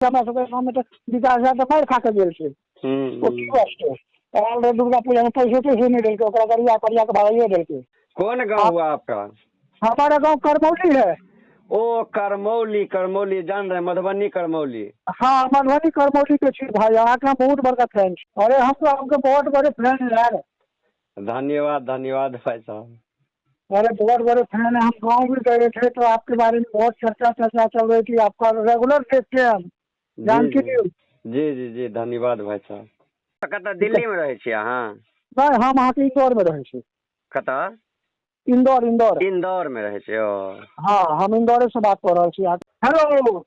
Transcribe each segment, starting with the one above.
हमरा सबके गाँवमे तऽ विकास झा तऽ मारि खा कऽ गेल छै। ओ की वास्ते आयल रहै दुर्गा पूजामे, पैसो तैसो नहि देलकै ओकरा, गरिया करिया कऽ भगाइयो देलकै। कौन गांव हुआ आपका? हमारा गाँव करमौली है। ओ करमौली, करमौली जान रहे, मधुबनी करमौली। हाँ, मधुबनी करमौली के छी भाई, अहाँके हम बहुत बड़का फैन छी। अरे हम तो आपके बहुत बड़े फैन हैं यार। धन्यवाद धन्यवाद भाई साहब। अरे बहुत बड़े फैन है हम, गाँव भी गए थे तो आपके बारे में बहुत चर्चा चर्चा चल रही थी, आपका रेगुलर देखते हैं हम। जी। जानकी जी। न्यूज। जी जी जी, धन्यवाद भाई साहब। तऽ कतऽ दिल्लीमे रहै छी अहाँ? नहि, हम अहाँके इंदौर में रहै छी। कतऽ? इंदौर, इंदौर। इंदौरमे रहै छी ओ? हाँ, हम इंदौरे से बात कर रहल छी। हेलो।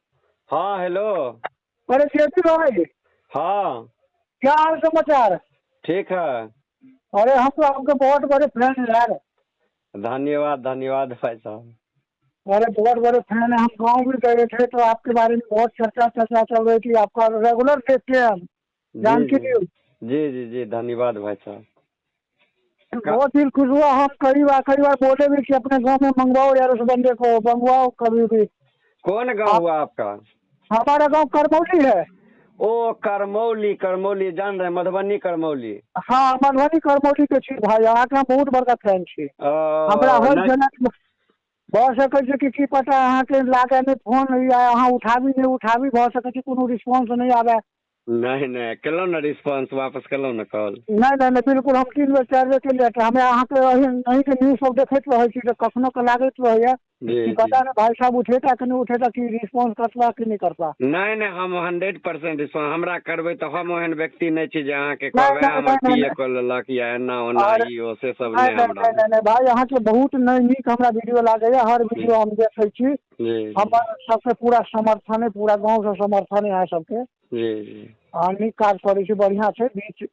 हाँ, हेलो। अरे जेपी भाई। हाँ। क्या हाल समाचार? ठीक है। अरे हम तो आपके बहुत बड़े फैन हैं यार। धन्यवाद धन्यवाद भाई साहब। अरे बहुत बड़े फैन है हम, गाँव भी गए थे तो आपके बारे में बहुत चर्चा चर्चा चल रही थी, आपका रेगुलर देखते हैं हम। जी। जानकी जी। न्यूज। जी जी जी, धन्यवाद भाई साहब। बहुत दिल खुश हुआ। हम कई बार बोले भी कि अपने गांव में मंगवाओ यार, उस बंदे को मंगवाओ कभी भी। कौन गांव आप हुआ आपका? हमारा गांव करमौली है। ओ करमौली, करमौली जान रहे, मधुबनी करमौली। हाँ, मधुबनी करमौली के छी भाई, अहाँके हम बहुत बड़का फैन छी। ओ हमरा हर नहि जनक भऽ सकै छै कि की पता अहाँके लागै नहि फोन या अहाँ उठाबी नहि उठाबी, भऽ सकै छै कोनो रिस्पॉन्स नहि आबै। नहि नहि, केलहुँ ने रिस्पॉन्स, वापस केलहुँ ने कॉल। नहि नहि नहि, बिल्कुल, हम 3 बेर 4 बेर केलियै तऽ हमे अहाँके अहीँके न्यूज सब देखैत रहै छी, तऽ कखनो के लागैत रहैया जी। कि जी। पता नहि भाई साहब उठेता कि नहि उठेता, कि रिस्पॉन्स करता कि नहि करता। नहि नहि, हम 100% रिस्पॉन्स हमरा करबै तऽ हम ओहन व्यक्ति नहि छी जे अहाँके नहि कहबै नहि हमर नहि नहि पी ए नहि कऽ लेलक या एना ओना। अरे ई ओ से सब नहि नहि नहि हमरा। नहि नहि नहि भाई, अहाँके बहुत नहि नीक हमरा वीडियो लागैया, हर जी। वीडियो हम देखै छी। जी जी। हमर सबके पूरा समर्थन है, पूरा गाँवसँ समर्थन है अहाँ सबके। जी जी। अहाँ नीक काज करै छी, बढ़िआँ छै। बीच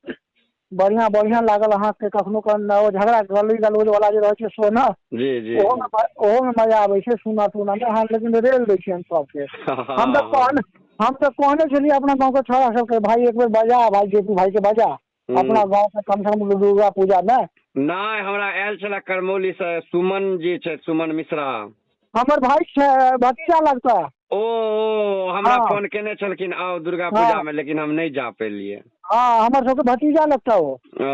बढ़िआँ बढ़िआँ लागल अहाँके। कखनो कन ओ झगड़ा गली गलौज वाला जे रहै छै सोना जी जी। ओहोमे ओहोमे मजा आबै छै सुनऽ सुनऽमे अहाँ, लेकिन रेल दै छियनि सबके। हम तऽ कहने हम तऽ कहने छलियै अपना गाँवके छोड़ा सबके, भाई एक बेर बजा, भाई जेपी भाई के बजा अपना गाँवके कम से कम दुर्गा पूजामे। नहि, हमरा आयल छलै करमौलीसँ सुमन जी छथि, सुमन मिश्रा। हमर भाई छै, भतीजा लगता। ओ हमरा हाँ। फोन केने छलखिन आउ दुर्गा पूजामे, लेकिन हम नहि जा पेलियै। हाँ, हमर सबके भतीजा लगता ओ। ओ।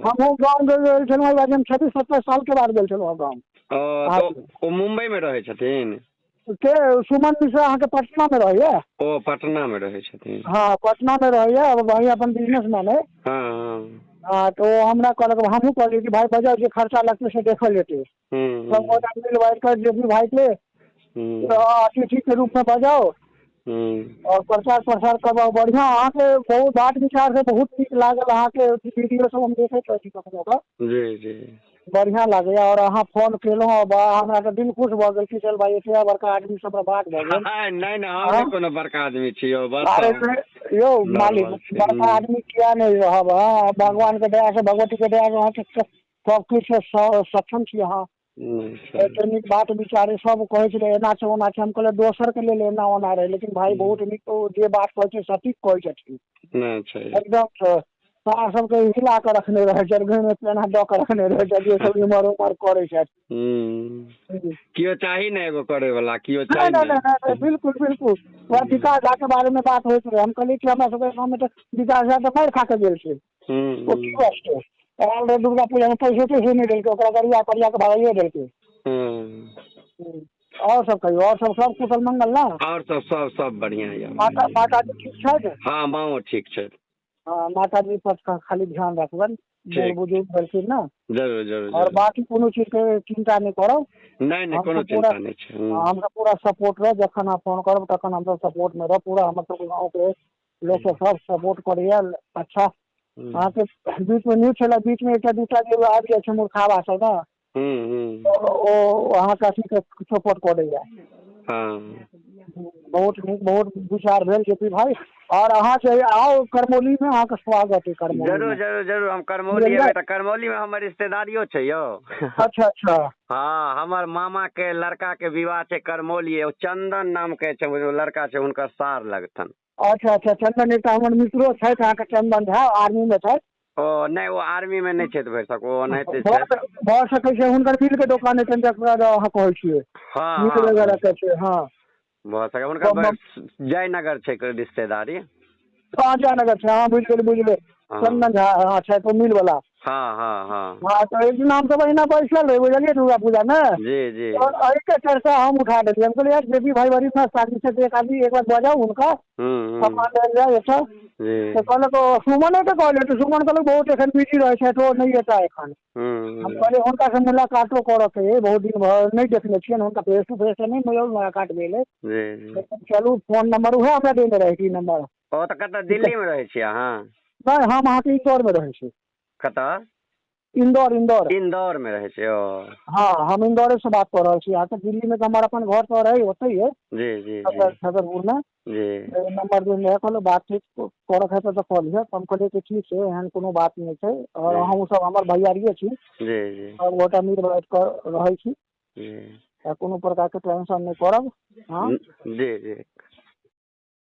हमहूँ गाँव गेल छलहुँ एहि बार, हम 26-27 सालके बाद गेल छलहुँ गाँव। ओ तऽ ओ मुम्बईमे रहै छथिन? के सुमन मिश्रा अहाँके पटनामे रहैया। ओ पटनामे रहै छथिन। हाँ, पटनामे रहैया, वही अपन बिजनेसमैन है। हँ हँ हाँ, तऽ ओ हमरा कहलक, हमहूँ कहलियै कि भाई बजाउ, जे खर्चा लगतै से देखल जेतै। सब गोटा मिल बाँटि कऽ जे भी भाईके अतिथिके रूपमे बजाउ और प्रचार प्रसार करबाउ। बढ़िआँ, अहाँके बहुत बात विचार से बहुत नीक लागल। अहाँके वीडियो सब हम देखैत रहै छी कखनो कऽ। जी जी। बढ़िआँ लागैया। आओर अहाँ फोन केलहुँ आ बा हमरा तऽ दिल खुश भऽ गेल कि चल भाई, एते बड़का आदमी से हमरा बात भऽ गेल। नहि नहि, हम नहि कोनो बड़का आदमी छी यौ, बस। अरे हम यौ मालिक, नॉर्मल छी। बड़का आदमी किया नहि रहब? हँ, भगवानके दयासँ, भगवतीके दयासँ अहाँके सब किछु सक्षम छी अहाँ। सही। एते नीक बात विचार, सब कहै छलै एना छै ओना छै, हम कहलियै दोसरके लेल एना ओना रहै, लेकिन भाई बहुत नीक, ओ जे बात कहै छै सटीक कहै छथिन। नहि छै। एकदम से सार सबके हिला कऽ रखने रहै छै, घरमे पेना दऽ कऽ रखने रहै छै जे सब इम्हर उम्हर करै छथि। केओ चाही ने एगो करे वाला केओ नहि चाही नहि ने। नहि नहि, बिल्कुल बिल्कुल। वएह विकास झा के बारे में बात होइत रहै, हम कहलियै कि हमरा सबके गाँवमे तऽ विकास झा तऽ मारि खा कऽ गेल छै। ओ की वास्ते आयल रहै दुर्गा पूजामे, पैसो तैसो नहि देलकै ओकरा, गरिया करिया कऽ भगाइयो देलकै। आओर सब कहियौ, आओर सब सब कुशल मंगल ने? आओर सब सब सब बढ़िआँ यऽ। माता माताजी ठीक छथि? हाँ, माँओ ठीक छै। हँ, माताजी पर खाली ध्यान रखबनि, बूढ़ बुजुर्ग भेलखिन ने। जरूर जरूर। आओर जरूर। बाकी कोनो चीजके चिन्ता नहि करब। नहि नहि, कोनो हमसब पूरा चिन्ता नहि छै। हमसब पूरा सपोर्ट रहब, जखन अहाँ फोन करब तखन हमसब सपोर्टमे रहब पूरा। हमर सबके गाँवके लोक सब सब सपोर्ट करैया। अच्छा, अहाँके बीचमे न्यूज छलै, बीचमे एकटा दूटा जे आबि जाइ छै मूर्खावा सब ने, ओ अहाँके अथीके सपोर्ट कऽ दैया। बहुत नीक, बहुत विचार भेल जेपी भाई। आओर अहाँ से आउ करमौलीमे, अहाँके स्वागत है जरूर। करमौलीमे। जरूर जरूर, हम करमौली बुझलियै? एबै तऽ करमौलीमे हमर रिश्तेदारियो छै यौ। अच्छा अच्छा। हँ, हमर मामा के लड़का के विवाह छै करमौली, ओ चंदन नाम के छै, ओ लड़का छै, हुनकर सार लगतन। अच्छा अच्छा, चंदन एकटा हमर मित्रो छथि अहाँके, चंदन झा, आर्मीमे छथि। ओ नहि, ओ आर्मी मे नहि छथि, भरिसक ओ ओनाहिते भऽ छथि। भऽ सकै छै हुनकर मिलके दोकान हेतनि जकरा अहाँ कहै छियै, मिल वगैरह के छै, हँ। भऽ सकै हुनकर जयनगर छै रिश्तेदारी। हँ, जयनगर छै। हँ, बुझि गेलियै, बुझि गेलियै। चन्दन झा, हँ, छै मिल वाला। हँ हँ हँ हँ, तऽ एक दिन हमसब अहिना बैसल रही, बुझलियै, दुर्गा पूजा मे। जी जी। आओर एहिके चर्चा हम उठा देलियै। हम कहलियै, यार, जे भी भाई बड़ी मस्त आदमी छै, एक आदमी एक बार बजाउ हुनका, सामान लेल जाय एतऽ। तऽ कहलक, ओ सुमने के कहलियै, तऽ सुमन कहलक बहुत एखन बिजी रहै छथि, ओ नहि एता एखन। हम कहलियै, हुनका से मुलाकातो करऽ के अइ, बहुत दिन भऽ नहि देखने छियनि हुनका, फेस टू फेस नहि मुलाकात भेल अइ। जी जी। चलू, फोन नंबर उएह हमरा देने रहै, ई नंबर। ओ तऽ कतऽ, दिल्लीमे रहै छियै अहाँ? नहि, हम अहाँके इंदौरमे रहै छी। कतऽ? इंदौर, इंदौर। इंदौरमे रहै छियै ओ? हँ, हम इंदौरे से बात कऽ रहल छी अहाँके। दिल्लीमे तऽ हमर अपन घर तर अइ, ओतहि अइ। जी जी जी। छतरपुरमे। नंबर देने रहै, कहलक बातचीत करऽ हेतै तऽ कऽ लिहऽ। हम कहलियै कि ठीक छै, एहन कोनो बात नहि छै आओर अहूँ सब हमर भैयारिये छी। जी जी। सब गोटा मिल बाँटि कऽ रहै छी। जी। आ कोनो प्रकारके टेंशन नहि करब। हँ। जी जी।